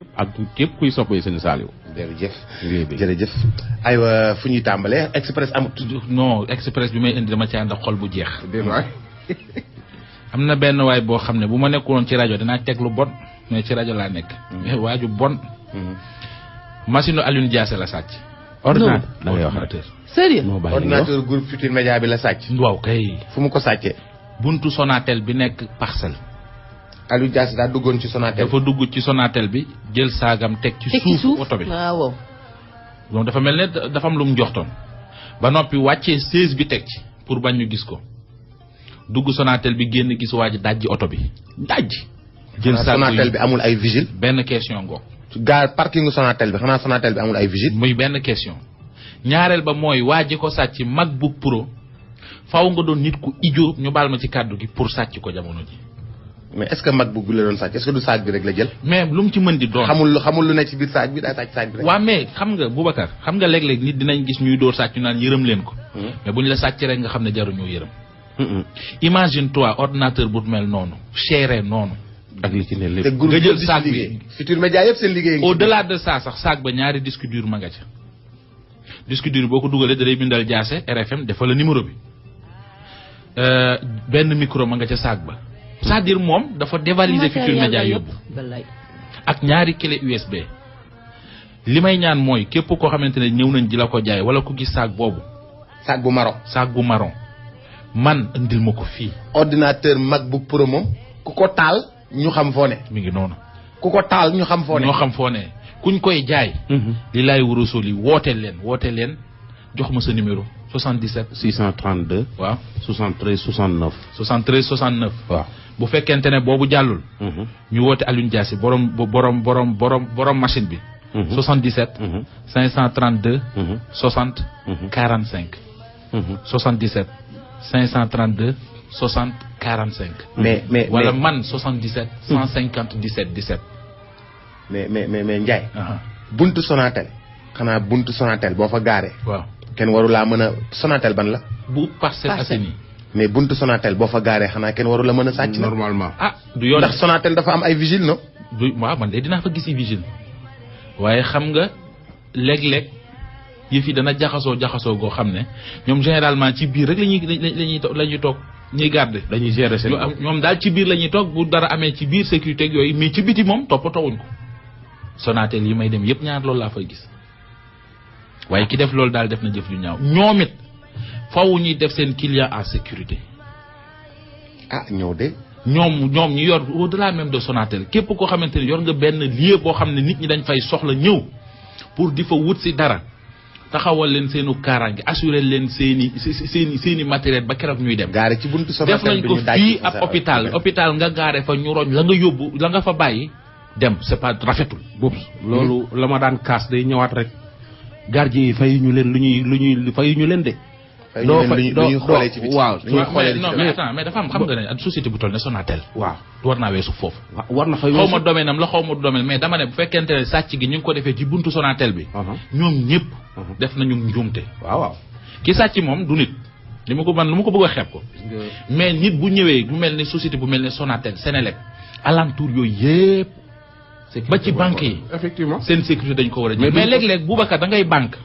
ak képp kuy soppee seen Saliou. jërëjëf aywa fu ñuy tàmbalee express amut. non express bi may indi dama ci ànd ak xol bu jeex. am na benn waay boo xam ne bu ma nekkuloon ci rajo dinaa teg lu bon mais ci rajo laa nekk. mais waaju bon. machine Alioune Diassé la sàcc. ordinateur da ngay wax rek. sérieux ordinateur groupe Futurs Médias bi la sàcc. waaw kay. fu mu ko sàccee. buntu Sonatel bi nekk Parcelles. Alioune Diassé daa duggoon ci Sonatel. dafa dugg ci Sonatel bi jël saagam teg ci suuf oto bi. waaw. donc dafa mel ne dafa am lu mu joxtoon ba noppi wàccee 16 bi teg ci pour bañ ñu gis ko dugg Sonatel bi génn gis waa ji dajji oto bi dajji. jël saag Sonatel bi amul ay vigile. benn question ngoog. gaar parking Sonatel bi xanaa Sonatel bi amul ay vigile. muy benn question ñaareel ba mooy waa ji ko sàcc MacBook Pro faaw nga doon nit ku idiot ñu baal ma ci kàddu gi pour sàcc ko jamono ji. mais est-ce que MacBook bi la doon sàcc est-ce que du saag bi rek la jël. mais lu mu ci mën di doon. xamul lu ne ci biir saag bi daa sàcc saag bi rek. waaw mais xam nga Boubacar xam nga léeg-léeg nit dinañ gis ñuy dóor sàcc ñu naan yërëm leen ko. mais bu ñu la sàcc rek nga xam ne jaruñoo yërëm. imagine toi ordinateur bu mel noonu chéré noonu. ak li ci ne lépp te groupe nga jël saag bi Futurs Médias yëpp seen liggéey. au delà de ça sax saag ba ñaari disque dur ma nga ca. disque dur boo ko dugalee da lay bindal Diassé RFM defal la numéro bi benn micro ma nga ca saag ba. c'est-à-dire moom dafa dévaliser Futurs Médias yóbbu ak ñaari clé USB. li may ñaan mooy képp koo xamante ne ñëw nañ di la ko jaay wala ku gis saag boobu. saag bu marron. saag bu marron man indil ma ko fii. ordinateur MacBook Pro moom ku ko taal ñu xam foo ne. mi ngi noonu. ku ko taal ñu xam foo ne. ñoo xam foo ne kuñ koy jaay. li laay wërësoo li woote leen jox ma sa numéro 77. 632. waaw 73 69. 73 69. waaw. bu fekkente ne boobu jàllul. ñu woote Alioune Diassé borom machine bi. 77. 532. 60. 45. 77. 532. 60 45. mais wala man 77. 157 17. mais Ndiaye. buntu Sonatel. xanaa buntu Sonatel boo fa gaaree. waaw kenn warulaa mën a Sonatel ban la. bu Parcelles Assainies. mais buntu Sonatel boo fa gaaree xanaa kenn warula mën a sàcc. normalement. du yoon ndax Sonatel dafa am ay vigile non. waaw man de dinaa fa gis vigile waaye xam nga léeg-léeg yëf yi dana jaxasoo goo xam ne ñoom généralement ci biir rek la ñuy toog ñuy garder. dañuy gérer seen ñoom daal ci biir la ñuy toog bu dara amee ci biir sécurité ak yooyu mais ci biti moom toppatoowuñ ko. Sonatel yi may dem yëpp ñaar loolu laa fay gis waaye ki def loolu daal def na jëf ju ñaaw ñoom it faaw ñuy def seen client en sécurité. ñëw de. ñoom ñu yor au delà même de Sonatel képp koo xamante ni yor nga benn lieu boo xam ne nit ñi dañ fay soxla ñëw pour di fa wut si dara taxawal leen seenu kaaraange assurer leen seeni matériel ba keroog ñuy dem. gaare ci buntu Sonatel def nañ ko fii ab hôpital nga gaare fa ñu roñ la nga yóbbu la nga fa bàyyi dem c'est pas rafetul. boobu loolu la ma daan kaas day ñëwaat rek. gardien yi fay ñu leen lu ñuy fay ñu leen de. doo xoolee ci biti waaw mais dafa am xam nga ne société bu toll ne Sonatel. waaw war naa weesu foofu. war na fa weesu xaw ma domaine am la xaw ma domaine mais dama ne bu fekkente ne sàcc gi ñu ngi ko defee ci buntu Sonatel bi. ñoom ñëpp. def nañu njuumte. waaw. ki sàcc moom du nit. lu ma ko bëgg a xeeb ko. mais nit bu ñëwee bu mel ne société bu mel ne Sonatel Senelec alentour yooyu yëpp. ba ci banque yi. effectivement seen sécurité dañ ko war a jël mais léeg-léeg Boubacar da ngay banque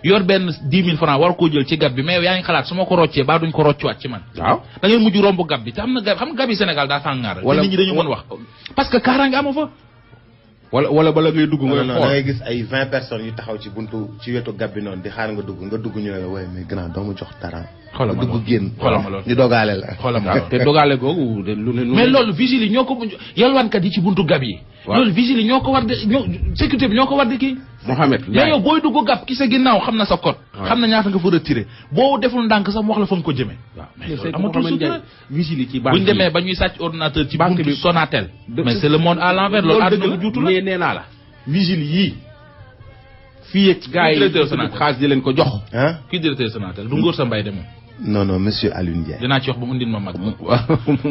yor benn 10 000 francs war koo jël ci gab bi mais yaa ngi xalaat su ma ko roccee ba duñ ko roccuwaat ci man. waaw da ngay mujj romb gab bi te am na gab xam nga gab yi Sénégal daa sàngaar. wala nit ñi dañu mën wax. parce que kaaraange amu fa. wala bala ngay dugg nga da ngay gis ay 20 personnes yu taxaw ci wetu gab bi noonu di xaar nga dugg ñu ne waaye mais gannaaw doo ma jox dara. xoolal ma dugg génn. xoolal ma loolu ñu dogaale la. xoolal ma loolu te dogaale googu mais loolu vigile yi ñoo ko yalwaankat yi ci buntu gab yi. loolu vigile yi ñoo ko war de sécurité bi ñoo ko war de kii. Mohamed mais yow booy dugg gab ki sa ginnaaw xam na sa code. xam na ñaata nga fa retiré boo deful ndànk sax mu wax la fa nga ko jëmee. waaw mais loolu amatul sutura vigile yi ci banque buñ demee ba ñuy sàcc ordinateur ci banque bi Sonatel. mais c'est le monde à l'envers loolu àdduna bu juutu la nee naa la vigile yii fii ak gars yi xaalis di leen ko jox. kii directeur Sonatel du Ngor sa mbay de moom. non monsieur Alioune Ndiaye. dinaa ci wax ba mu indil ma MacBook.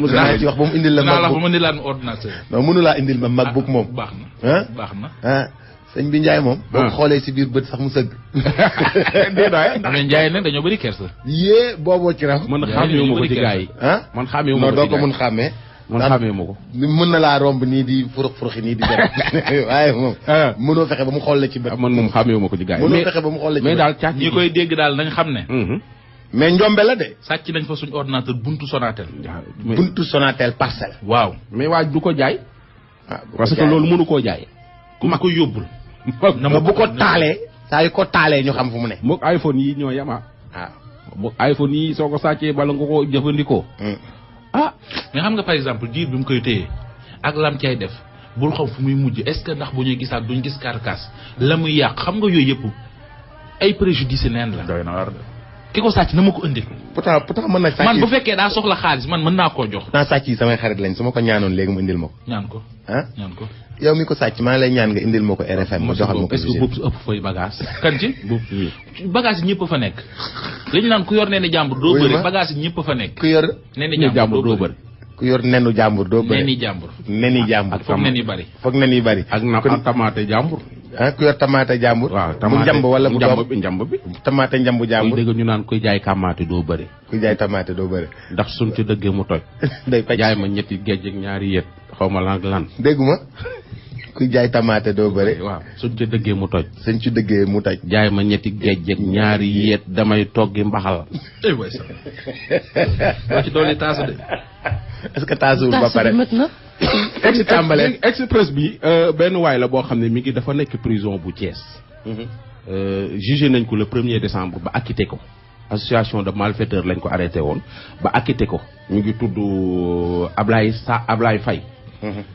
dinaa ci wax ba mu indil la MacBook ba mu indil la ordinateur. non mënulaa indil ma MacBook moom. baax na baax na. sëñ bi Ndiaye moom. boo xoolee si biir bët sax mu sëgg. mais Ndiaye nag dañoo bëri kersa. yee booboo ci raw. man xàmmee wu ma ko ci gars yi. man xàmmee wu ma ko ci gars yi non doo ko mun xàmmee. man xamee ma ko. mën na laa romb nii di furux nii di dem waaye moom. mënoo fexe ba mu xool la ci bët. man moom xamee ma ko ci gars yi. mënoo fexe ba mu xool la ci bët mais daal càcc ñi koy dégg daal nañ xam ne. mais njombe la de. sàcc nañ fa suñu ordinateur buntu Sonatel. buntu Sonatel parcelle. waaw mais waaj du ko jaay. parce que jaay. loolu mënu koo jaay. ku ma ko yóbbul. na ma bu ko taalee. saa yu ko taalee ñu xam fu mu ne. moog iPhone yi ñoo yama. waaw. moog iPhone yi soo ko sàccee bala nga ko jëfandikoo. mais xam nga par exemple diir bi mu koy téye ak lam cay def bul xam fu muy mujj est-ce que ndax bu ñuy gisaat duñ gis carcasse la muy yàq xam nga yooyu yëpp ay préjudice neen la. doy na war ki ko sàcc na ma ko indil. pourtant mën na sàcc. man bu fekkee daa soxla xaalis man mën naa koo jox. naa sàcc yi samay xarit lañ su ma ko ñaanoon léegi mu indil ma ko. ñaan ko ah ñaan ko. yow mi ko sàcc maa ngi lay ñaan nga indil ma ko RFM ma joxal ma ko. est-ce que boobu su ëpp fay bagage. kan ci boobu bagage yi ñëpp fa nekk. li ñu naan ku yor nee ni jàmbur doo Oui, bëri ma. bagage yi ñëpp fa nekk. ku yor nee ni ñu jàmbur doo bëri. ku yor nenu jàmbur doo bëri. nee ni jàmbur. neni jàmbur. foog nee ni bari. foog nen yi bari. ak na kon tamaate jàmbur. ku yor tamaate jàmbur. waaw bu njamb wala bu doom njamb bi. tamaate njambu ay jàmbur. dégg ñu naan koy jaay kamaate doo bëri. ku jaay tamaate doo bëri. ndax suñ ci dëggee mu toj. day pecc jaay ma ñetti géej ak ñaari yet xaw ma lan ak lan. dégguma ku jaay tamaate doo bëri. waaw suñ ci dëggee mu toj. suñ ci dëggee mu toj. jaay ma ñetti géej ak ñaari yet damay toggi mbaxal. eh way sax waa ci doole taasu de. est-ce que taasuwul ba pare. express bi benn waay la boo xam ne mi ngi dafa nekk prison bu Thiès. Jugé nañ ko le 1er décembre ba acquitté ko. association de malfaiteurs lañ ko arrêté woon ba acquitté ko ñu ngi tudd Ablaye Faye.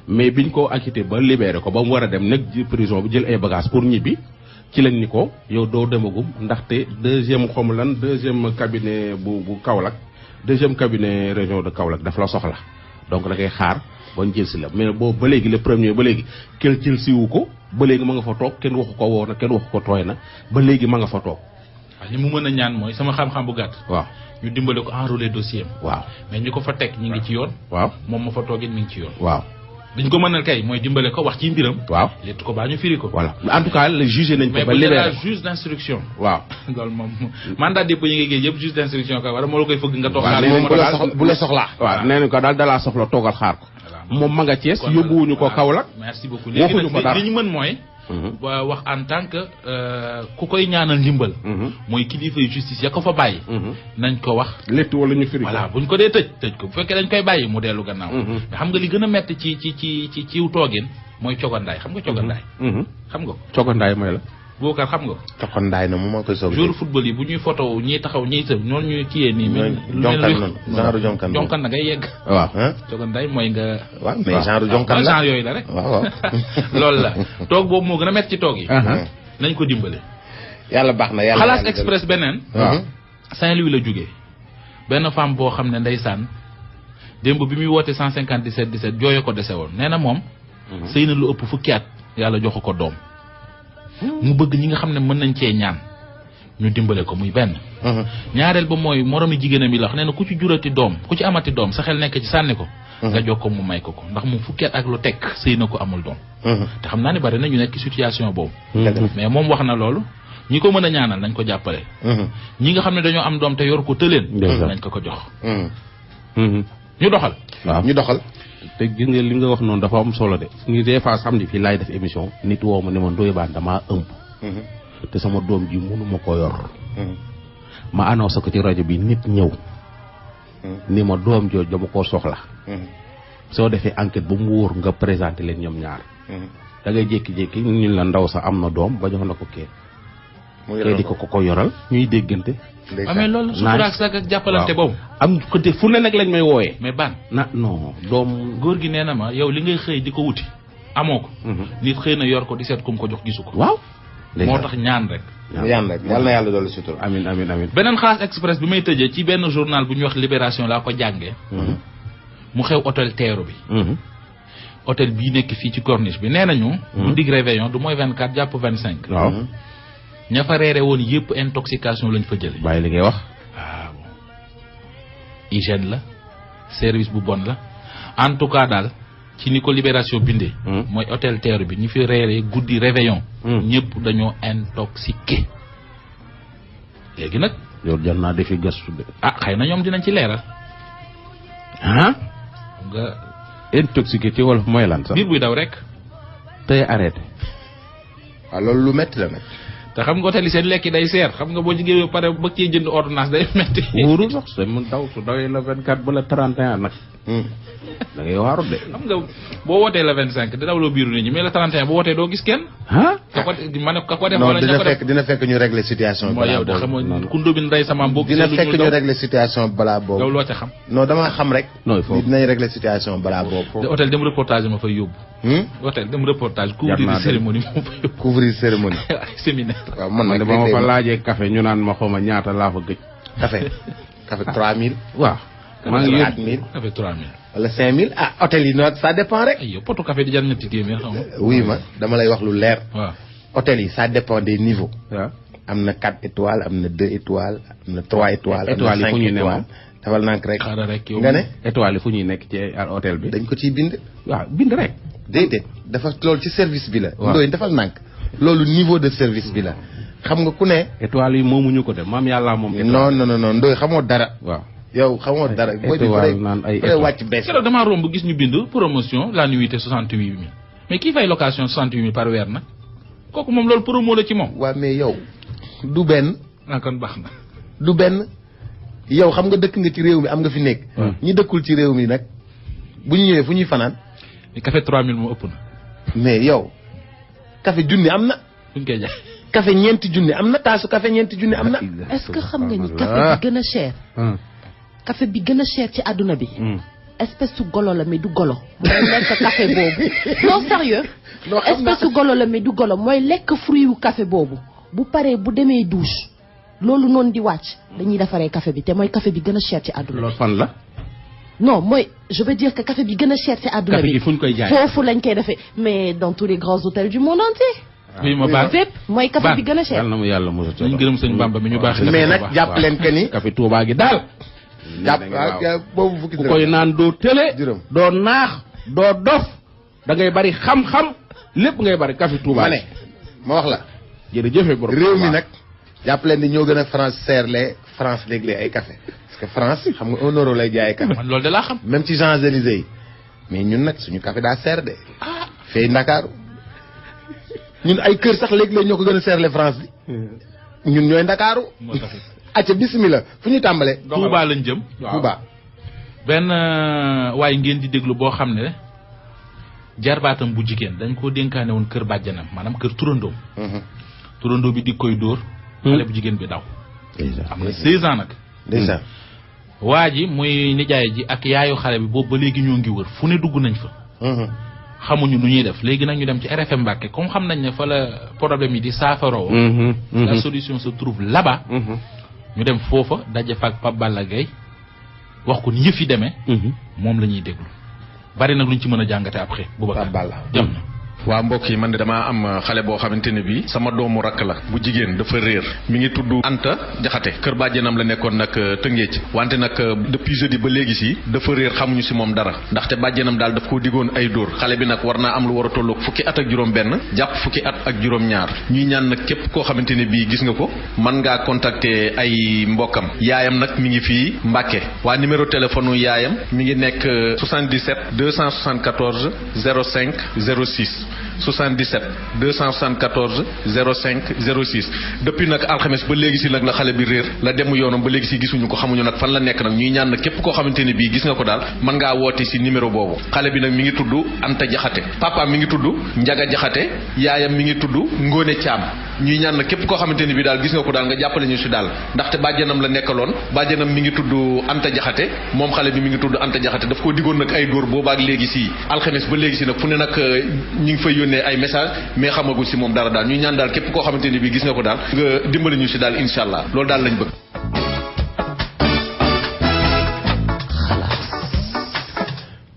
mais biñ ko acquitté ba libéré ko ba mu war a dem nag ji prison bi jël ay bagages pour ñibbi ci lañ ni ko yow doo demagum ndaxte deuxième cabinet bu Kaolack deuxième cabinet région de Kaolack daf la soxla donc da ngay xaar ba ñu jël si la mais boobu ba léegi le premier ba léegi kenn jël siwu ko ba léegi ma nga fa toog kenn waxu ko woo na kenn waxu ko tooy na ba léegi ma nga fa toog. waaw li mu mën a ñaan mooy sama xam-xam bu gàtt. waaw ñu dimbale ko enrôler dossier am. waaw mais ñu ko fa teg ñi ngi ci yoon. waaw moom ma fa toogit mi ngi ci yoon. waaw. liñ ko mënal kay mooy dimbale ko wax ci mbiram. waaw létt ko baa ñu firi ko. voilà en tout cas le jugé nañ ko mais ba bu dee libéré la juge d'instruction. waaw. loolu moom mandat dépôt yi nga géej yëpp juge d'instruction ko wala moo la koy fëgg nga toog. waaw moom bu la soxlaa. waaw nee nañ ko daal dalaa soxla toogal xaar ko. moom ma nga Thiès yóbbuwuñu ko Kaolack. merci beaucoup léegi waxuñu ko nag dara li ñu mën mooy. ba wax en tant que ku koy ñaanal ndimbal. mooy kilifa yu justice ya ko fa bàyyi. nañ ko wax. létt wala ñu firi ko. voilà buñ ko dee tëj ko bu fekkee dañ koy bàyyi mu dellu gannaaw. mais xam nga li gën a metti ci toogin mooy cogandaay xam nga cogandaay. xam nga ko cogandaay mooy la. Boubacar xam nga ko. coxandaay na moom moo koy soog. jour football yi bu ñuy photo ñiy taxaw ñiy tëb ñoonu ñuy kiyee nii. genre jonkan jonkan na ngay yegg. waaw cogandaay mooy nga. waaw mais genre jonkan la genre yooyu la rek. waaw loolu la toog boobu moo gën a metti ci toog yi. nañ ko dimbale. yàlla baax na yàlla. Xalaas Express beneen. waaw Saint-Louis la jógee. benn femme boo xam ne ndeysaan démb bi muy woote 157 jooyo ko dese woon nee na moom. sëy na lu ëpp fukki at yàlla joxu ko doom. mu bëgg ñi nga xam ne mën nañ cee ñaan ñu dimbale ko muy benn. ñaareel ba mooy moromi jigéenam yi la wax nee na ku ci jurati doom ku ci amati doom sa xel nekk ci sànni ko. nga jox ko mu may ko ndax mu fukki at ak lu tekk sëy na ko amul doom. te xam naa ne bari na ñu nekk ci situation boobu. mais moom wax na loolu ñi ko mën a ñaanal nañ ko jàppale. ñi nga xam ne dañoo am doom te yor ko tëleen. nañ ko jox. ñu doxal. waaw ñu doxal. te gis nga li nga wax noonu dafa am solo de ngi des fois samedi fii laay def émission nit woo ma ne ma Ndoye Bane damaa ëmb. te sama doom ji mënuma ko yor. ma annoncé ko ci rajo bi nit ñëw. ni ma doom jooju dama koo soxla. soo defee enquête ba mu wóor nga présenté leen ñoom ñaar. da ngay jékki-jékki ñu la ndaw sa am na doom ba jox na ko kee. kee di ko yoral ñuy déggante. mais loolu suturaak sax ak jàppalante boobu. am côté fu ne nag lañ may wooyee. mais ban non doom. góor gi nee na ma yow li ngay xëy di ko wuti amoo ko. nit xëy na yor ko di seet ku mu ko jox gisu ko. waaw. moo tax ñaan rek. ñaan rek yàlla na yàlla dolli sutura. amiin amiin amiin. beneen Xalaas Express bi may tëjee ci benn journal bu ñuy wax Libération laa ko jàngee. mu xew hôtel Teeru bi. hôtel bii nekk fii ci corniche bi nee nañu. bu dig réveillon du mooy 24 jàpp 25. waaw. ña fa reere woon yëpp intoxication lañ fa jëlee. bàyyi li ngay wax. waaw. hygiène la service bu bon la en tout cas daal ci ni ko Libération bindee. mooy hôtel Teeru bi ñi fi reere guddi réveillon. ñëpp dañoo intoxiqué. léegi nag. yow jar naa defi gëstu de. xëy na ñoom dinañ ci leeral. nga intoxiqué ci wolof mooy lan sax. biir buy daw rek. tey arrêté. waaw loolu lu métti la nag. te xam nga hôtel yi seen lekk yi day seer xam nga boo jigéen ba pare bëgg cee jënd ordonnance day métti. wóorul sax te mu daw su dawee la 24 ba la 31 nag. da ngay waaru de. xam nga boo wootee la 25 di dawloo biiru nit ñi mais la 31 boo wootee doo gis kenn. ah. ka ko ma ne ka ko def non wala ña ko def dina fekk ñu régler situation. mooy yow de xam nga kundu bi ndey sama boo gisee dina fekk ñu régler situation balaa boobu. yow loo ca xam. non dama xam rek. non il faut dinañ régler situation balaa boobu. de hôtel dem reportage ma fay yóbbu. hôtel dem reportage. couvrir cérémonie moo fay yóbbu. couvrir cérémonie. séminaire. waaw man nag ba ma fa laajee café ñu naan ma xawma ñaata laa fa gëj. café 3000. waaw. maa ngi yóbbu 4000. café 3000. wala 5000 ah hôtel yi nag ça dépend rek. ay yow potu café di jar ñetti téeméer xam nga. oui ma dama lay wax lu leer. waaw hôtel yi ça dépend des niveaux. waaw. am na 4 étoiles am na 2 étoiles am na 3 étoiles. étoiles yi fu ñuy ne étoiles. dafal nànk rek. xaaral rek yow nga ne. étoiles yi fu ñuy nekk ci hôtel bi. dañ ko ciy bind. waaw bind rek. déedéet dafa loolu ci service bi la. waaw Ndoye dafal nànk. loolu niveau de service bi la. xam nga ku ne. étoiles yi moomuñu ko de maam yàlla moom. non non non Ndoye xamoo dara. waaw. yow xamoo dara. étoile naan ay étoile wàcc bees. keroog damaa romb gis ñu bind promotion la nuitée 68000 mais kii fay location 68000 par weer nag kooku moom loolu promo la ci moom. waaw mais yow du benn. ah kon baax na. du benn yow xam nga dëkk nga ci réew mi am nga fi nekk. ñi dëkkul ci réew mi nag bu ñu ñëwee fu ñuy fanaan. mais café 3000 moo ëpp na. mais yow café junni am na. fu ñu koy jaay. café ñeenti junni am na taasu café ñeenti junni am na. est-ce que xam nga ni café bi gën a cher. café bi gën a cher ci àdduna bi. espèce su golo la mais du golo. mooy lekk café boobu. non sérieux. espèce su golo la mais du golo mooy lekk fruit wu café boobu. bu paree bu demee douche loolu noonu di wàcc dañuy defaree café bi te mooy café bi gën a cher ci àdduna bi. loolu fan la. non mooy je veux dire que café bi gën a cher ci àdduna café bi gi fu ñu koy jaay foofu lañ koy defee mais dans tous les grands hôtels du monde entier. oui ma baax fépp mooy café bi gën a cher. yàlla na mu yàlla mos a. nañ gërëm sëñ Bamba mi ñu baax. mais nag jàpp leen que ni. café Touba gi daal. boobu fukki ku koy naan doo tële. juróom doo naax doo dof da ngay bari xam-xam lépp ngay bari café Touba. ma ne ma wax la. jërëjëf borom réew mi nag. jàpp leen ni ñoo gën a France serle France léeg-léeg ay café parce que France xam nga 1 euro lay jaayee café. man loolu de laa xam. même ci Champs-Élysées yi mais ñun nag suñu café daa seer de. fee Ndakaaru ñun ay kër sax léeg-léeg ñoo ko gën a serle France bi. ñun ñooy Ndakaaru. moo tax acca bismillah fu ñu tàmbalee. Touba lañ jëm. Touba. benn waaye ngeen di déglu boo xam ne jarbaatam bu jigéen dañ koo dénkaane woon kër bàjjanam maanaam kër turandoom. turandoo bi di koy dóor. xale bu jigéen bi daw. am na 16 ans nag. déjà. waa ji muy nijaay ji ak yaayu xale bi boobu ba léegi ñoo ngi wër fu ne dugg nañ fa. xamuñu nu ñuy def léegi nag ñu dem ci RFM Mbàkke comme xam nañ ne fa la problème yi di saafaroo. la solution se trouve là-bas. ñu dem foofa daje fa ak Pape Balla Gaye wax ko ni yëf yi demee. moom la ñuy déglu bari nag luñ ci mën a jàngate après. Pape Balla jam na. waa mbokk yi man de damaa am xale boo xamante ne bii sama doomu rakk la bu jigéen dafa réer mi ngi tudd Anta Jaxate kër bàjjenam la nekkoon nag Tëngéej wante nag depuis jeudi ba léegi si dafa réer xamuñu si moom dara ndaxte bàjjenam daal daf koo digoon ay dóor xale bi nag war naa am lu war a tolloog fukki at ak juróom benn jàpp fukki at ak juróom ñaar ñuy ñaan nag képp koo xamante ne bii gis nga ko mën ngaa contacter ay mbokkam yaayam nag mi ngi fii Mbàkke waa numéro téléphone yaayam mi ngi nekk 77 274 05 06 77 274 05 06 depuis nag alxames ba léegi si nag la xale bi réer la dem yoonam ba léegi si gisuñu ko xamuñu nag fan la nekk nag ñuy ñaan nag képp koo xamante ne bii gis nga ko daal mën ngaa woote si numéro boobu xale bi nag mi ngi tudd Anta Jaxate papa mi ngi tudd Njaga Jaxate yaayam mi ngi tudd Ngóone Caam ñuy ñaan nag képp koo xamante ne bii daal gis nga ko daal nga jàppale ñu si daal ndaxte bàjjanam la nekkaloon bàjjanam mi ngi tudd Anta Jaxate moom xale bi mi ngi tudd Anta Jaxate daf ko diggoon nag ay dóor boobaak léegi si alxames ba léegi si nag fu ne nag ñi ngi fay yónnee ay message mais xamagul si moom dara daal ñuy ñaan daal képp koo xamante ni bii gis nga ko daal nga dimbali ñu si daal insha allah loolu daal lañ bëgg.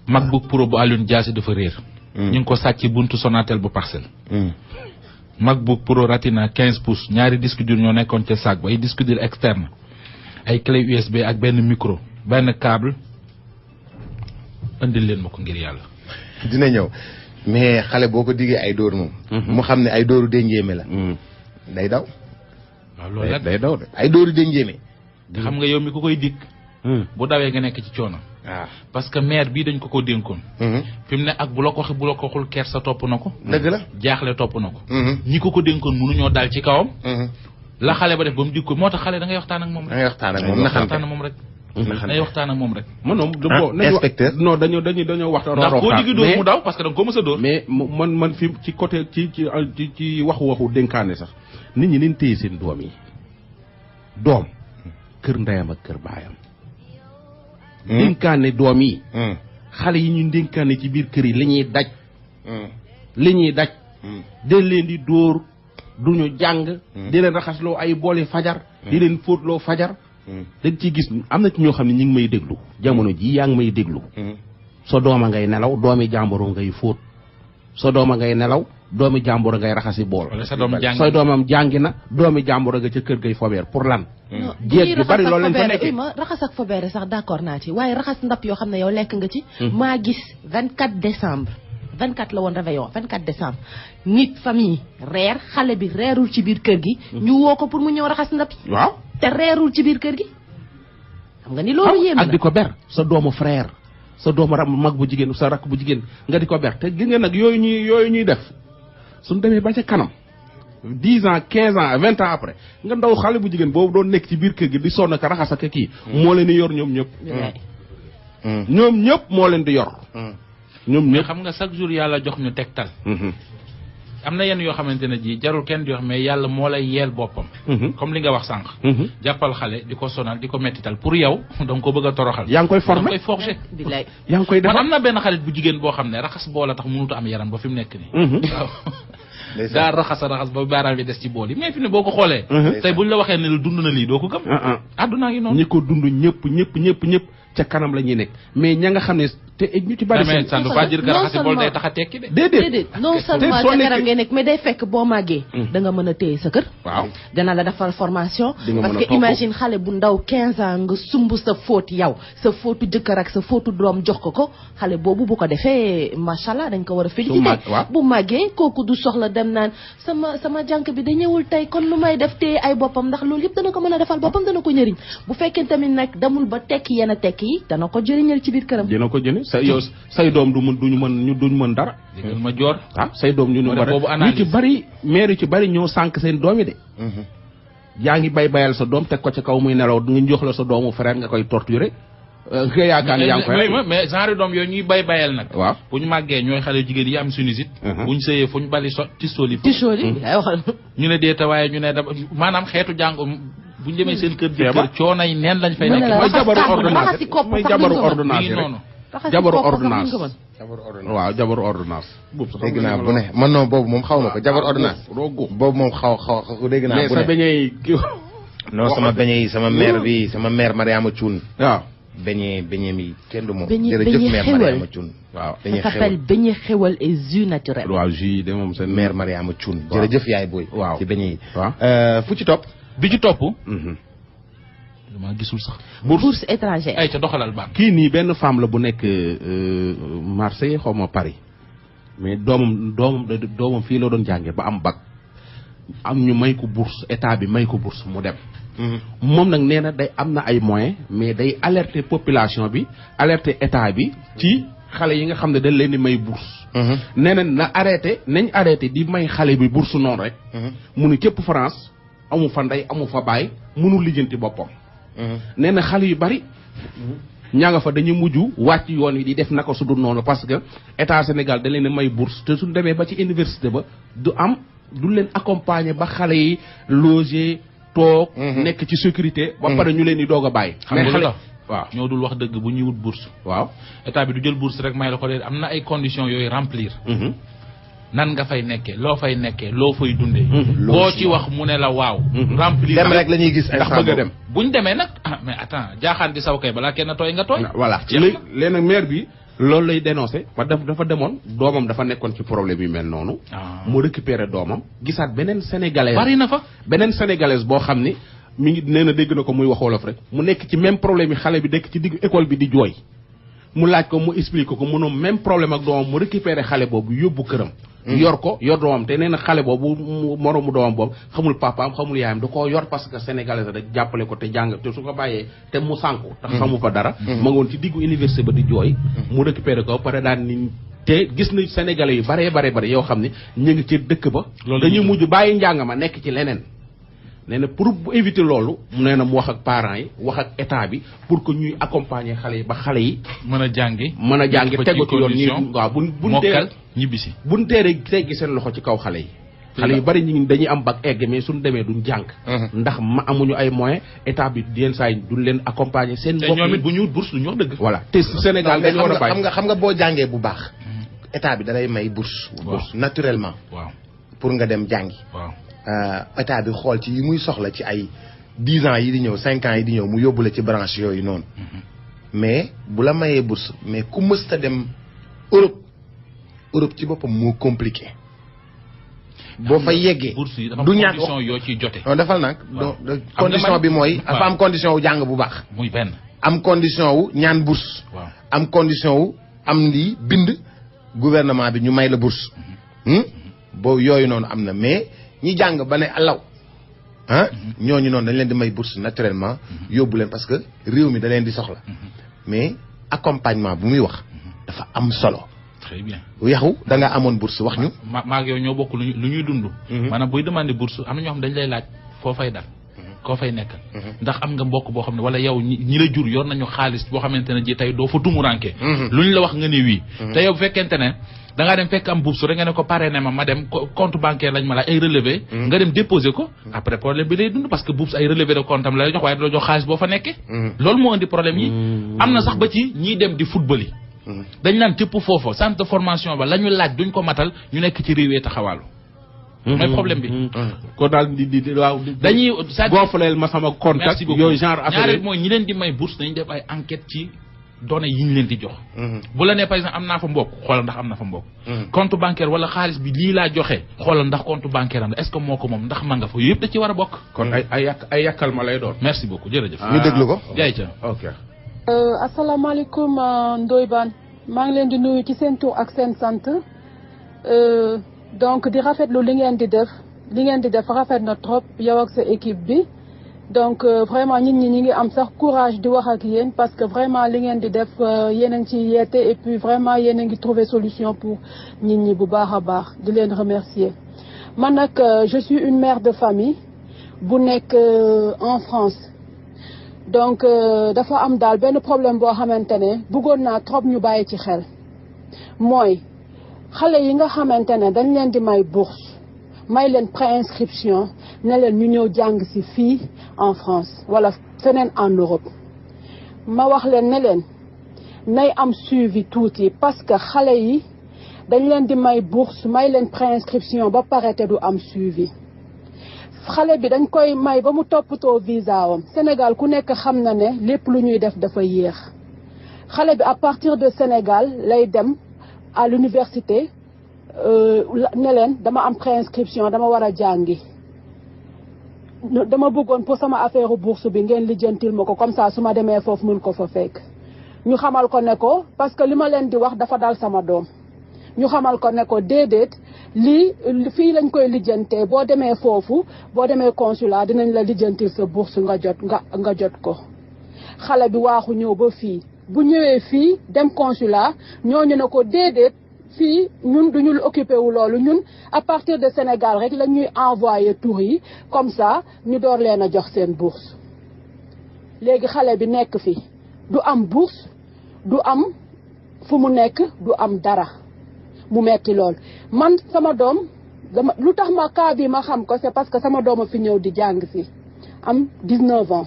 MacBook Pro bu Alioune Diassé dafa réer. ñu ngi ko sàcc buntu Sonatel bu Parcelles. MacBook Pro Retina 15 pouces ñaari disque dur ñoo nekkoon ca sac ba ay disque dur externe ay clé USB ak benn micro benn câble indil leen ma ko ngir yàlla. dina ñëw mais xale boo ko diggee ay dóor moom. mu xam ne ay dóoru dénjéeme la. day daw. waaw loolu nag day daw de. ay dóoru dénjéeme. xam nga yow mi ku koy dikk. bu dawee nga nekk ci coono. parce que maire bii dañ ko dénkoon. fi mu ne ak bu la ko waxul kersa topp na ko. dëgg la jaaxle topp na ko. ñi ko dénkoon mënuñoo dal ci kawam. la xale ba def ba mu dig ko moo tax xale da ngay waxtaan ak moom rek. da ngay waxtaan ak moom naxante waxtaan ak moom rek. day waxtaan ak moom rek. inspecteur non dañoo waxtaan. ndax koo digi dóor mu daw parce que da nga ko mës a dóor. mais man fi ci côté ci waxu dénkaane sax nit ñi nañ téye seen doom yi doom kër ndeyam ak kër baayam. dénkaane doom yi. xale yi ñu dénkaane ci biir kër yi li ñuy daj. dañ leen di dóor duñu jàng. di leen raxasloo ay booli fajar. di leen fóotloo fajar. dañ ciy gis am na ci ñoo xam ne ñu ngi may déglu jamono ji yaa ngi may déglu. sa dooma ngay nelaw doomi jàmboro ngay fóot. sa dooma ngay nelaw doomi jàmboro ngay raxasi bool. sa doomam jàngi na doomi jàmboro nga ca kër gay fobeer pour lan. jéeg bi bari loolu lañ fa nekkee raxas ak fobeere sax d'accord naa ci waaye raxas ndap yoo xam ne yow lekk nga ci. maa gis 24 décembre 24 la woon réveillon 24 décembre nit famille reer xale bi reerul ci biir kër gi. ñu woo ko pour mu ñëw raxas ndap yi. waaw te reerul ci biir kër gi. xam nga ni loolu yéem na ak di ko ber sa doomu frère sa doomu mag bu jigéen sa rakk bu jigéen nga di ko ber te gis nga nag yooyu ñuy def suñ demee ba ca kanam 10 ans 15 ans 20 ans après nga ndaw xale bu jigéen boobu doon nekk ci biir kër gi di sonn ka raxas ak kii. moo leen di yor ñoom ñëpp. ñoom ñëpp moo leen di yor. ñoom ñëpp xam nga chaque jour yàlla jox ñu tegtal. am na yenn yoo xamante ne ji jarul kenn di wax mais yàlla moo lay yeel boppam. comme li nga wax sànq. jàppal xale di ko sonal di ko mettital pour yow da nga ko bëgg a toroxal. yaa ngi koy formé da nga koy forger. yaa ngi koy defar man am na benn xarit bu jigéen boo xam ne raxas bool a tax mënut a am yaram ba fi mu nekk nii. waaw daa raxas ba baaraam bi des ci bool yi mais fi ne boo ko xoolee. tey buñ la waxee ne la dund na lii doo ko gëm. àdduna ngi noonu. ñi ko dund ñëpp ca kanam la ñuy nekk mais ña nga xam ne te ñu ci bari. mais ça ne veut pas dire que raxasi bool day tax a tekki de. déedéet non seulement ca kanam ngay nekk mais day fekk boo màggee. da nga mën a téye sa kër. waaw dana la defal formation. parce que imagine xale bu ndaw 15 ans nga sumb sa fóot yow sa fóotu jëkkër ak sa fóotu doom jox ko xale boobu bu ko defee macha allah dañ ko war a féliciter. bu màggee kooku du soxla dem naan sama jànk bi da ñëwul tey kon lu may def téye ay boppam ndax loolu yëpp dana ko mën a defal boppam dana ko njëriñ bu fekkee tamit nag demul ba tekki yenn tekki yi dana ko jëriñal ci biir këram. dina ko jëriñ say doom duñ mën dara. dégg ma joor say doom ñu ci bari maire yu ci bari ñoo sànq seen doom yi de. yaa ngi bayal sa doom teg ko ci kaw muy nelaw nga jox la sa doomu frère nga koy torturer. nga yaakaar ne yaa ngi koy mais genre doom yooyu ñuy bayal nag. waaw bu ñu màggee ñooy xale jigéen yi am sinusite. bu ñu sëyee fu ñu bali ci soli. ñu ne déeta waaye ñu ne maanaam xeetu jàngo bu ñu demee seen kër jëkkër coonay neen lañ fay nekk. mooy jabaru ordonnance jabaru ordonnance waaw jabaru ordonnance. dégg naa bu ne man non boobu moom xaw ma ko jabaru ordonnance. boobu moom xaw dégg naa bu ne. mais sa beñee non sama beñee yi sama mère Mariama Thioune. waaw beñee mi kenn du moom. jërëjëf mère Mariama Thioune. waaw ça s'appelle beñee xewal et jus naturel. waaw jus yi de moom seen mère Mariama Thioune. jërëjëf yaay booy. waaw ci beñee yi. waaw fu ci topp. bi ci topp. dama gisul sax. bourse étrangère. ay ca doxalal baax. kii nii benn femme la bu nekk Marseille xaw ma Paris mais doomam fii la doon jànge ba am bac am ñu may ko bourse état bi may ko bourse mu dem. moom nag nee na day am na ay moyens mais day alerter population bi alerter état bi ci xale yi nga xam ne dañ leen di may bourse. nee na nañ arrêté di may xale bi bourse noonu rek. mu ne képp France amu fa ndey amu fa baay mënul lijjanti boppam. nee na xale yu bari ñaa nga fa dañuy mujj wàcc yoon wi di def naka su dul noonu parce que état Sénégal da leen a may bourse te suñ demee ba ci université ba du leen accompagner ba xale yi loger toog. nekk ci sécurité. ba pare ñu leen di doog a bàyyi. mais xale waaw ñoo dul wax dëgg bu ñuy wut bourse. waaw état bi du jël bourse rek may la ko de am na ay conditions yooyu remplir. nan nga fay nekkee loo fay nekkee loo fay dundee. boo ci wax mu ne la waaw. remplir dem rek la ñuy gis ndax bëgg a dem. buñ demee nag mais attends jaaxaan di saw kay balaa kenn tooy nga tooy. voilà léegi nag maire bi loolu lay dénoncé dafa demoon doomam dafa nekkoon ci problème yu mel noonu. mu récupéré doomam gisaat beneen sénégalaise. bari na fa beneen sénégalaise boo xam ni mi ngi nee na dégg na ko muy wax wolof rek mu nekk ci même problème yi xale bi nekk ci diggu école bi di jooy. mu laaj ko mu expliqué ko mënoo même problème ak doomam mu récupéré xale boobu yóbbu këram yor ko yor doomam te nee na xale boobu moroomu doomam boobu xamul papaam xamul yaayam da koo yor parce que sénégalais rek jàppale ko te jàng te su ko bàyyee te mu sànku tax xamu fa dara ma ngoon ci diggu université ba di jooy mu récupéré ko pare daan ni te gis na sénégalais yu bare yoo xam ne ñu ngi ci dëkk ba dañuy mujj bàyyi njàng ma nekk ci leneen nee na pour bu éviter loolu nee na mu wax ak parents yi wax ak état bi pour que ñuy accompagner xale yi ba xale yi mën a jàngi tegu ci yoon ñi waaw buñ teel ñibbisi buñ teere teggi seen loxo ci kaw xale yi xale yu bari ñi dañuy am bac egg mais suñ demee duñ jàng ndax amuñu ay moyens état bi yenn saa yi duñ leen accompagner seen bopp ñoom it bu ñu bourse lu ñu wax dëgg voilà te Sénégal dañu war a bàyyi xam nga boo jàngee bu baax état bi da lay may bourse naturellement waaw pour nga dem jàngi waaw état bi xool ci yi muy soxla ci ay 10 ans yi di ñëw 5 ans yi di ñëw mu yóbbu la ci branche yooyu noonu mais bu la mayee bourse mais ku mësta dem Europe ci boppam moo compliqué boo fa yeggee du ñàkk condition yoo ciy jote non defal nag condition bi mooy dafa am condition wu jàng bu baax muy benn am condition wu ñaan bourse am condition wu am lii bind gouvernement bi ñu may la bourse boo yooyu noonu am na mais ñi jàng ba ne alaw ñooñu noonu dañ leen di may bourse naturellement yóbbu leen parce que réew mi da leen di soxla mais accompagnement bu muy wax dafa am solo très bien yaxu da nga amoon bourse wax ñu maag yow ñoo bokk lu ñuy dund maanaam buy demandé bourse am na ñoo xam dañ lay laaj foo fay dal koo fay nekk ndax am nga mbokk boo xam ne wala yow ñi la jur yor nañu xaalis boo xamante ne ji tey doo fa tumuranke lu ñu la wax nga ne wii te yow bu fekkente ne da ngaa dem fekk am bourse rek nga ne ko parrainé ma dem compte bancaire lañ ma laaj ay relevé nga dem déposé ko après problème bi lay dund parce que bourse ay relevé de compte am la lay jox waaye da la jox xaalis boo fa nekkee loolu moo indi problème yi am na sax ba ci ñiy dem di football yi dañ naan tépp foofa centre de formation ba la ñu laaj duñ ko matal ñu nekk ci réew yi taxawaalu mooy problème bi ko daal di waaw dañuy gonfleel ma sama contact yooyu genre affaire ñaareel mooy ñi leen di may bourse dañuy def ay enquête ci données yi ñu leen di jox bu la nee par exemple am naa fa mbokk xoolal ndax am na fa mbokk compte bancaire wala xaalis bi lii laa joxe xoolal ndax compte bancaire am la est-ce que moo ko moom ndax ma nga fa yooyu yëpp da ci war a bokk kon ay yàkkal ma lay doon merci beaucoup jërëjëf ñu déglu ko jaay ca ok asalaamaaleykum Ndoye Bane maa ngi leen di nuyu ci seen tur ak seen sant donc di rafetlu li ngeen di def rafet na trop yow ak sa équipe bi donc vraiment nit ñi ngi am sax courage di wax ak yéen parce que vraiment li ngeen di def yéen a ngi ci yeete et puis vraiment yéen a ngi trouver solution pour nit ñi bu baax a baax di leen remercier man nag je suis une mère de famille bu nekk en France donc dafa am daal benn problème boo xamante ne bëggoon naa trop ñu bàyyi ci xel mooy xale yi nga xamante ne dañ leen di may bourse may leen préinscription ne leen ñu ñëw jàng ci fii en France wala feneen en Europe ma wax leen ne leen nay am suivi tuuti parce que xale yi dañ leen di may bourse may leen préinscription ba pare te du am suivi xale bi dañ koy may ba mu toppatoo visa wam Sénégal ku nekk xam na ne lépp lu ñuy def dafa yéex xale bi à partir de Sénégal lay dem à l'université ne leen dama am préinscription dama war a jàngi dama bëggoon pour sama affaire bourse bi ngeen lijjantil ma ko comme ça su ma demee foofu mun ko fa fekk ñu xamal ko ne ko parce que li ma leen di wax dafa dal sama doom ñu xamal ko ne ko déedéet lii fii lañ koy lijjantee boo demee foofu boo demee consulat dinañ la lijjantil sa bourse nga jot ko xale bi waaxu ñëw ba fii bu ñëwee fii dem consulat ñooñu ne ko déedéet fii ñun duñu occupé wu loolu ñun à partir de Sénégal rek la ñuy envoyé tour yi comme ça ñu door leen a jox seen bourse léegi xale bi nekk fi du am bourse du am fu mu nekk du am dara mu metti lool man sama doom lu tax ma cas bi ma xam ko c'est parce que sama doom a fi ñëw di jàng si am 19 ans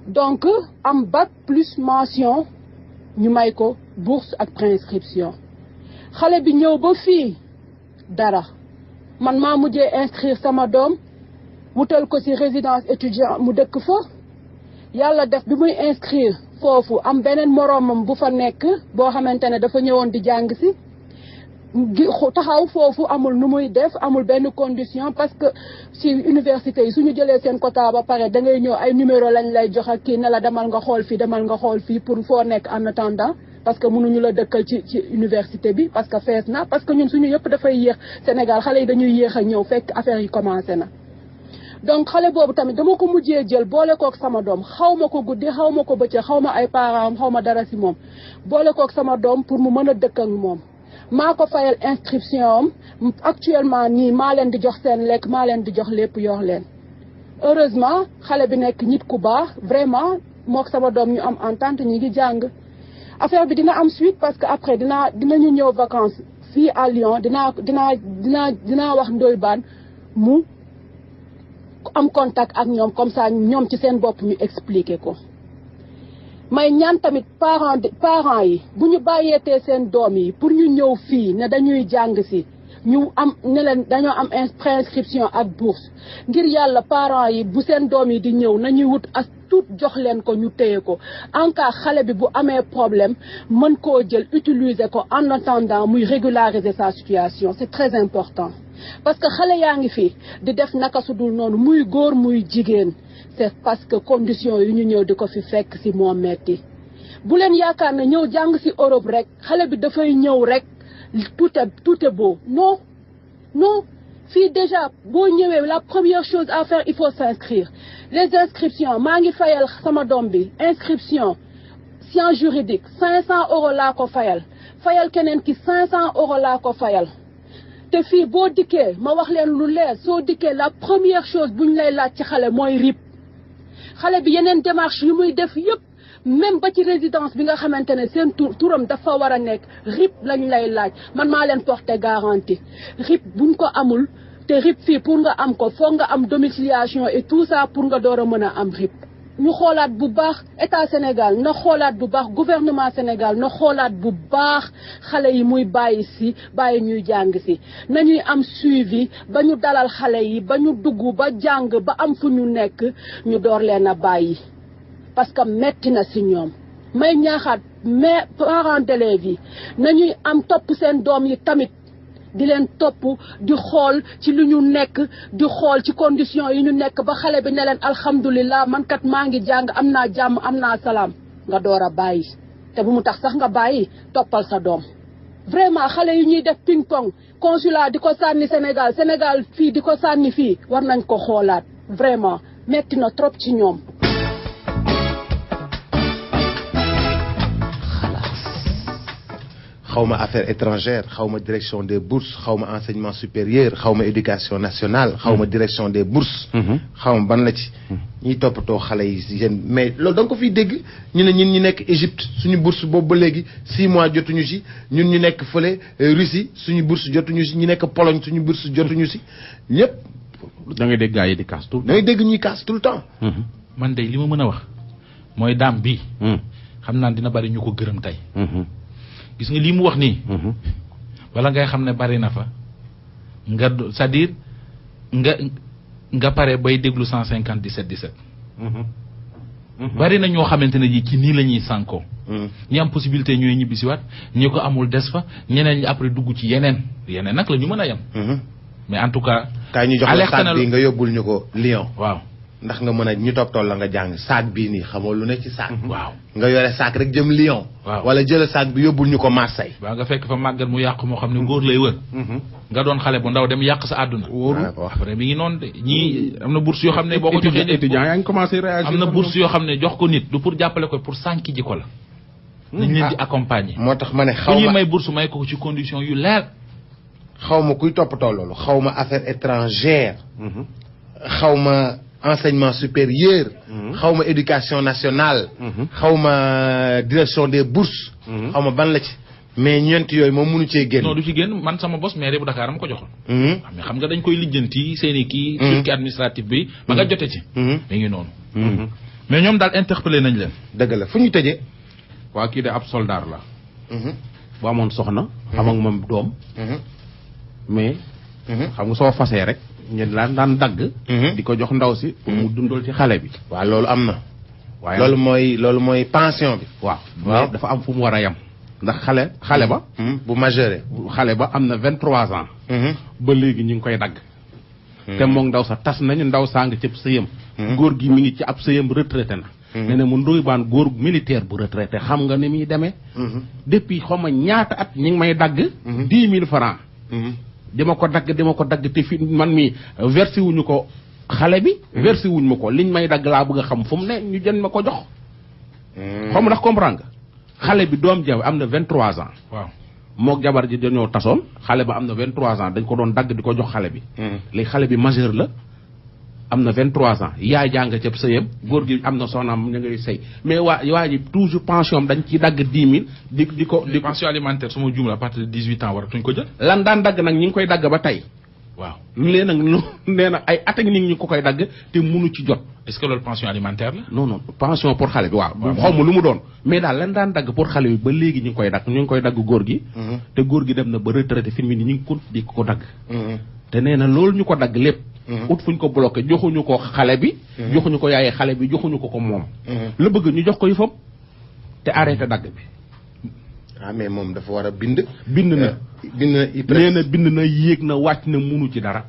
donc am bac plus mention ñu may ko bourse ak préinscription xale bi ñëw ba fii dara man maa mujjee inscrire sama doom wutal ko ci résidence étudiant mu dëkk fa yàlla def bi muy inscrire foofu am beneen moroomam bu fa nekk boo xamante ne dafa ñëwoon di jàng si taxaw foofu amul nu muy def amul benn condition parce que ci université yi suñu jëlee seen quota ba pare da ngay ñëw ay numéro lañ lay jox ak kii ne la demal nga xool fii pour foo nekk en attendant parce que mënuñu la dëkkal ci université bi parce que fees na parce que ñun suñu yëpp dafay yéex Sénégal xale yi dañuy yéex a ñëw fekk affaire yi commencé na. donc xale boobu tamit dama ko mujjee jël boole kook sama doom xaw ma ko guddi xaw ma ko bëccëg xaw ma ay parents am xaw ma dara si moom boole kook sama doom pour mu mën a dëkk ak moom. maa ko fayal inscription am actuellement nii maa leen di jox seen lekk maa leen di jox lépp yor leen heureusement xale bi nekk nit ku baax vraiment mook sama doom ñu am entente ñi ngi jàng affaire bi dina am suite parce que après dinañu ñëw vacances fii à Lyon dinaa wax Ndoye Bane mu am contact ak ñoom comme ça ñoom ci seen bopp ñu expliquer ko may ñaan tamit parents yi bu ñu bàyyeetee seen doom yi pour ñu ñëw fii ne dañuy jàng si ñu am ne leen dañoo am préinscription ak bourse ngir yàlla parents yi bu seen doom yi di ñëw nañuy wut as tuut jox leen ko ñu téye ko en cas xale bi bu amee problème mën koo jël utiliser ko en attendant muy régulariser sa situation c'est très important parce que xale yaa ngi fi di def naka su dul noonu muy góor muy jigéen c'est parce que conditions yi ñu ñëw di ko fi fekk ci moo metti bu leen yaakaar ne ñëw jàng ci Europe rek xale bi dafay ñëw rek tout est beau non fii déjà boo ñëwee la première chose à faire il faut s'inscrire les inscriptions maa ngi fayal sama doom bi inscription sciences juridiques 500 € laa ko fayal keneen ki 500 € laa ko fayal te fii boo dikkee ma wax leen lu leer soo dikkee la première chose bu ñu lay laaj ci xale mooy RIP xale bi yeneen démarche yu muy def yëpp même ba ci résidence bi nga xamante ne seen turam dafa war a nekk RIP lañ lay laaj man maa leen porter garantie RIP buñ ko amul te RIP fii pour nga am ko foog nga am domiciliation et tout ça pour nga door a mën a am RIP ñu xoolaat bu baax état Sénégal na xoolaat bu baax gouvernement Sénégal na xoolaat bu baax xale yi muy bàyyi ñuy jàng si nañuy am suivi ba ñu dalal xale yi ba ñu dugg ba jàng ba am fu ñu nekk ñu door leen a bàyyi parce que metti na si ñoom may ñaaxaat mais parents d'élèves yi nañuy am topp seen doom yi tamit di leen topp di xool ci lu ñu nekk di xool ci conditions yi ñu nekk ba xale bi ne leen alhamdulilah man kat maa ngi jàng am naa jàmm am naa salaam nga door a bàyyi te bu mu tax sax nga bàyyi toppal sa doom vraiment xale yi ñuy def ping pong consulat di ko sànni Sénégal fii di ko sànni fii war nañ ko xoolaat vraiment metti na trop ci ñoom. xawma affaires étrangères xawma direction des bourses xawma enseignement supérieur xawma éducation nationale xawma direction des bourses xawma ban la ci ñiy toppatoo xale yi si yéen mais loolu da nga ko fiy dégg ñu ne ñun ñu nekk Égypte suñu bourse boobu ba léegi 6 mois jotuñu si ñun ñu nekk fële Russie suñu bourse jotuñu si ñu nekk Pologne suñu bourse jotuñu si ñëpp da ngay dégg gars yi di casse tout da ngay dégg ñuy casse tout le temps man de li ma mën a wax mooy daam bi xam naa dina bari ñu ko gërëm tey gis nga lii mu wax nii wala ngay xam ne bari na fa nga c'est-à-dire nga pare bay déglu 157 bari na ñoo xamante ne ji ci nii la ñuy sànkoo ñi am possibilité ñooy ñibbisiwaat ñi ko amul des fa ñeneen ñi après dugg ci yeneen nag la ñu mën a yem mais en tout cas kaay ñu jox la sac bi nga yóbbul ñu ko Lyon waaw ndax nga mën a ñu toog la nga jàng sac bii nii xamoo lu ne ci sac waaw nga yore sac rek jëm Lyon waaw wala jël sac bi yóbbul ñu ko Marseille waaw nga fekk fa màggal mu yàq moo xam ne góor lay wër nga doon xale bu ndaw dem yàq sa àdduna après mi ngi noonu de ñii am na bourse yoo xam ne boo ko joxee nit étudiant yaa ngi commencé réagir am na bourse yoo xam ne jox ko nit du pour jàppale ko pour sànki ji ko la nañ leen di accompagner moo tax ma ne xaw ma ñuy may bourse may ko ci condition yu leer xaw ma kuy toppatoo loolu xaw ma affaires étrangères xaw ma enseignement supérieur xaw ma éducation nationale xaw ma direction des bourses xaw ma ban la ci mais ñeent yooyu moom mënu cee génn non du ci génn man sama boss maire bu Dakar am ko joxoon mais xam nga dañ koy lijjanti seeni kii circuit administratif bi ba nga jote ci mi ngi noonu mais ñoom daal interpellé nañ leen dëgg la fu ñu tëjee waa kii de ab soldat la bu amoon soxna am ak moom doom mais xam nga soo fasee rek ñu daan dagg di ko jox ndaw si pour mu dundal ci xale bi waaw loolu am na waaye loolu mooy pension bi waaw dafa am fu mu war a yem ndax xale ba bu majeure xale ba am na 23 ans ba léegi ñu ngi koy dagg te moom ndaw sa tas nañu ndaw saa nga cëb sëyam góor gi mi ngi ci ab sëyam retraité na nee na mu Ndoye Bane góor militaire bu retraité xam nga ni muy demee. depuis xaw ma ñaata at ñi ngi may dagg. 10 000 francs. dima ko dagg te fi man mi versé wuñu ko xale bi. versé wuñ ma ko liñ may dagg laa bëgg a xam fu mu ne ñu jën ma ko jox. xam ndax comprendre nga. xale bi doom ja am na 23 ans. waaw mook jabar ji dañoo tasoon xale ba am na 23 ans dañ ko doon dagg di ko jox xale bi. léegi xale bi majeur la am na 23 ans yaay jàng ca sëyam góor gi am na soxnaam ñu ngay sëy mais waa ji toujours pension am dañ ciy dagg 10 000 di ko pension alimentaire su ma juum à partir de 18 ans waratuñ ko jël. lan daan dagg nag ñi ngi koy dagg ba tey. waaw léegi nag nee na ay at ak nit ñi ko koy dagg te mënu ci jot. est-ce que loolu pension alimentaire la. non pension pour xale bi waaw. xaw ma lu mu doon. mais daal lan daan dagg pour xale bi ba léegi ñu ngi koy dagg góor gi. te góor gi dem na ba retraité fi mu ne ñu ngi ko di ko dagg. te nee na loolu ñu ko dagg lépp. ut fuñ ko bloqué joxuñu ko xale bi. joxuñu ko yaayee xale bi joxuñu ko moom. la bëgg ñu jox ko yëfam te arrêté dagg bi. ah mais moom dafa war a bind. bind na nee na bind na yéeg na wàcc na munu ci dara.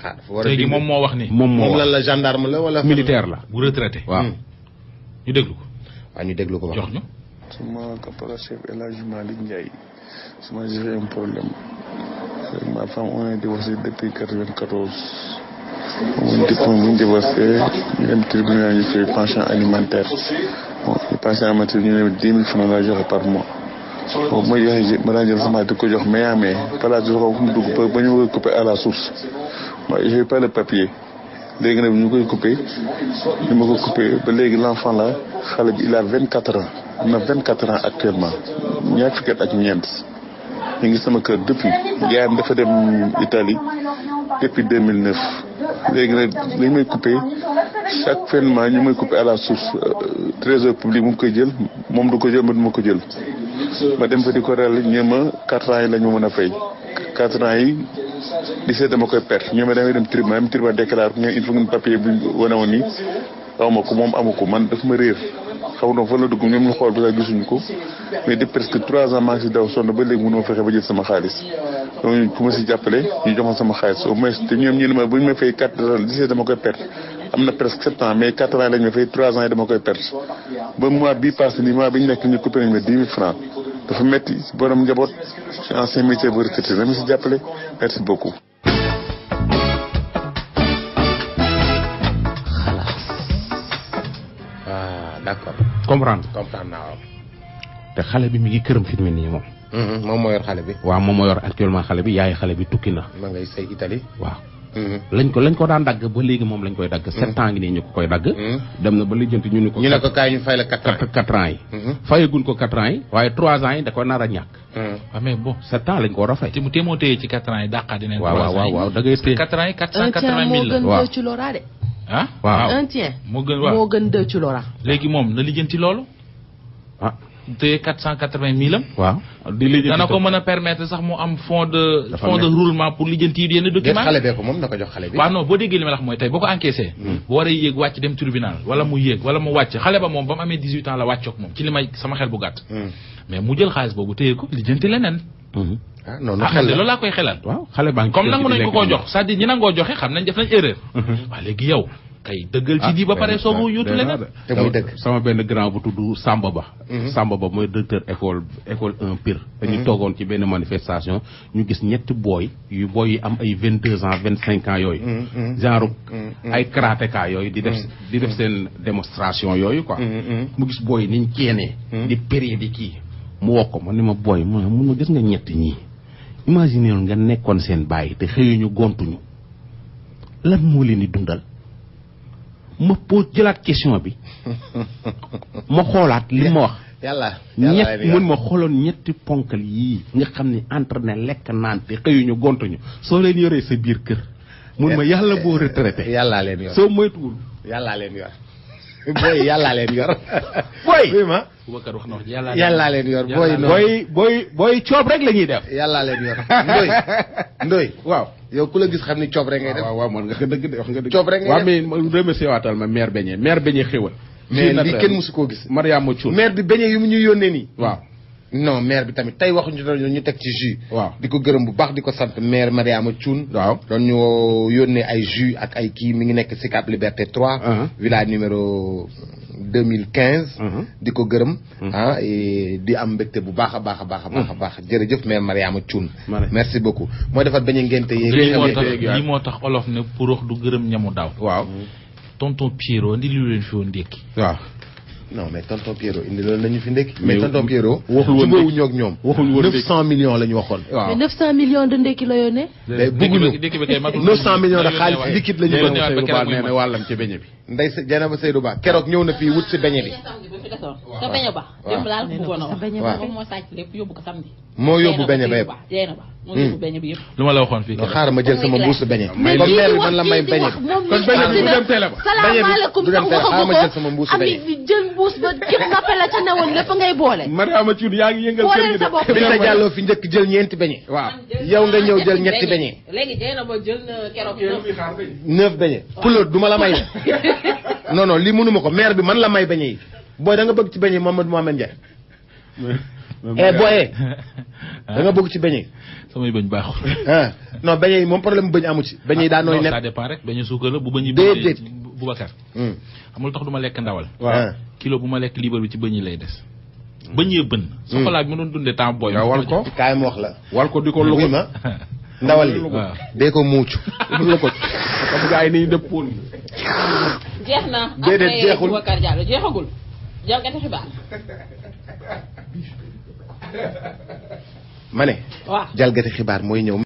ah dafa war a léegi moom moo wax ni. moom lan la gendarme la wala. militaire la bu retraité. waaw ñu déglu ko. waaw ñu déglu ko wax jox ñu. sama caporal chef El Hadj Malick Ndiaye. sama j'ai un problème. avec ma femme on est divorcé depuis 94. bu ñu divorcé ñu dem tribunal ñu fay pension alimentaire. bon pension alimentaire ñu ne 10 000 francs la joxe par mois. bon ma joxe ma daan jël sama di ko jox mais place bi xaw fu mu dugg ba ñu koy coupé à la source. moi j'ai pas le papier. léegi nag ñu koy coupé ñu ma ko coupé ba léegi l'enfant là xale bi il a 24 ans am na 24 ans actuellement ñaar fukki at ak ñeent ñu ngi sama kër depuis yaayam dafa dem Italie depuis 2009 léegi nag dañ may coupé chaque fin de mois ñu may coupé à la source trésor public mu ngi koy jël moom du ko jël ma du ma ko jël ma dem fa di ko rel ñu ma 4 ans yi la ñu mën a fay 4 ans yi di seet dama koy perte ñoom damay dem tribunal déclaré ko il faut que papier bu wane woon nii xaw ma ko moom amu ko man daf ma réer xaw na fa la dugg ñoom ñu xool ba sax gisuñu ko mais de presque 3 ans maa ngi si daw sonn ba léegi mënu ma fexe ba jël sama xaalis donc ku ma si jàppale ñu jox ma sama xaalis au moins te ñoom ñu ne ma bu ñu ma fay 4 ans di seet dama koy perte am na presque 7 ans mais 4 ans lañ ma fay 3 ans yi dama koy perte ba mois bii passé nii mois bi ñu nekk ñu coupé nañ ma 10 000 francs dafa metti borom njaboot ci ancien métier bu retraité na ma si jàppale merci beaucoup. d'accord comprendre naa waaw. te xale bi mi ngi këram fi mu nii moom. moom moo yor xale bi. waaw moom moo yor actuellement xale bi yaay xale bi tukki na. ma ngay sëy Italie. waaw. lañ ko daan dagg ba léegi moom lañ koy dagg. 7 ans ngi nii ñu ko koy dagg. dem na ba lijjanti ñu ne ko. ñu ne ko kaay ñu fay la 4 ans 4 ans yi. fayaguñ ko 4 ans yi. waaye 3 ans yi da ko nar a ñàkk. waaw mais bon 7 ans lañ ko war a fay. te mu téemoo téye ci 4 ans yi dàqaat dinañ. waaw da ngay téye 4 ans yi 480 000 la. moo gën 2 ci Lora de. ah waaw un tiers. moo gën waaw moo gën 2 ci Lora. léegi moom na lijjanti loolu. ah te 480 000 am. waaw di lijjanti dana ko mën a permettre sax mu am fond de roulement pour lijjanti yi yenn documents. xale bee ko moom na ko jox xale bi. waaw non boo déggee li ma la wax mooy tey boo ko encaissé. bu waree yéeg wàcc dem tribunal wala mu yéeg wala mu wàcc xale ba moom ba mu amee 18 ans la wàccoog moom ci li may sama xel bu gàtt. mais mu jël xaalis boobu téye ko lijjanti leneen. ah non non xel loolu laa koy xelal. waaw xale baa ngi comme nangu nañ ko koo jox c'est-à-dire ñi nangoo joxe xam nañ def nañ erreur. waaw léegi yow kay dëggal ci di ba pare soo yuutu leneen. te muy dëgg sama benn grand bu tudd Samba Ba. Samba Ba mooy directeur école 1 Pire. dañu toogoon ci benn manifestation ñu gis ñetti booy yi am ay 22 ans 25 ans yooyu. genre ay karatéka yooyu di def seen démonstration yooyu quoi. mu gis booy niñ keenee. di péré di kii mu woo ko ma ni ma booy mun ma gis nga ñett ñii. imaginer nga nekkoon seen bàyyi te xëyuñu gontuñu lan moo leen di dundal. ma pose jëlaat question bi ma xoolaat li ma wax. ñett mun ma xooloon ñetti ponkal yii nga xam ne entraîné lekk naan te xëyuñu gontuñu soo leen yoree sa biir kër. mun ma yàlla boo retraité. yàllaa leen yor soo moytuwul. yàllaa leen yor. booy yàllaa leen yor. booy ma. Boubacar wax na wax yàllaa leen yor booy coob rek la ñuy def. yàllaa leen yor Ndoye. waaw. yow ku la gis xam ni coob rek ngay def. waaw man nga dëgg de wax nga dëgg. coob rek ngay def waaw mais remercier waatal ma maire beñe xéwal. mais lii kenn musu koo gis. Mariama Thioune maire bi beñe yu mu ñu yónnee nii. waaw. non maire bi tamit tey waxuñu ñu teg ci jus. waaw di ko gërëm bu baax di ko sant maire Mariama Thioune. waaw doon ñu yónnee ay jus ak ay kii mi ngi nekk Sicap Liberté 3. village numéro 2015. di ko gërëm. di am mbégte bu baax a baax a baax a baax a baax jërëjëf mère Mariama Thioune. merci beaucoup mooy defar bañ a ngénte yeeg. lii moo tax olof ne pour wax du gërëm ñamu daaw. waaw. tonton Pierrot indi lu leen fi woon ndékki. waaw. non mais tonton Pierrot indi loolu nañu fi ndékki. mais tonton Pierrot. waxul woon jubóowuñu ak ñoom. waxul woon 900 millions la ñu waxoon. waaw mais 900 millions de ndekki la yónnee. bëgguñu 900 millions de xaalis liquide la ñu Seydou bëgg. Ba nee na wàllam ci beñe bi. Ndeye Dieynaba Seydou Ba keroog ñëw na fii wut si beñe bi. te beñe ba. démb daal ko bëggoon a wax. waaw moom moo sàcc lépp yóbbu ko samedi. moo yóbbu beñe ba yëpp. Dieynaba moo yóbbu beñe bi yëpp. lu ma la waxoon fii. xaaral ma jël sama mbuusu beñe. mais comme kii maire di bi wax man la may beñe bi. moom kon beñe bi du dem télé ba. salaamaaleykum du dem télé xaaral ma jël sama mbuusu beñe. ami jël mbuus ba képp nappe la ca newoon lépp ngay boole. Mariama Thioune yaa ngi yëngal kër gi sa bopp. Binta Diallo fi njëkk jël ñeenti beñe. waaw. yow nga ñëw jël ñetti beñe. léegi Dieynaba jël na keroog 9 beñe. Pulo du ma la may. non non lii mënuma ko maire bi man la may beñe yi. booy da nga bëgg ci beñe Mamadou Mohamed Ndiaye. booyee. da nga bëgg ci beñe. samay bëñ baaxul. non beñe yi moom problème bu bëñ amu ci. beñe yi daa nooy non nekk. ça dépend rek beñe suukar la bu bëñ yi. déedéet Boubacar. amul tax du ma lekk ndawal. waaw kilo bu ma lekk liibar bi ci bëñ yi lay des. bëñ yee bën. soxlaa bi ma doon dundee temps booy. nga wal ko kaay ma wax la. wal ko di ko lugu ma ndawal li waaw. dee ko muucu. la ko comme gars yi ni dëppoon. jeex na. déedéet jeexul Boubacar Diallo jeexagul. jalgati xibaar. ma ne. waaw jalgati xibaar mooy ñëw.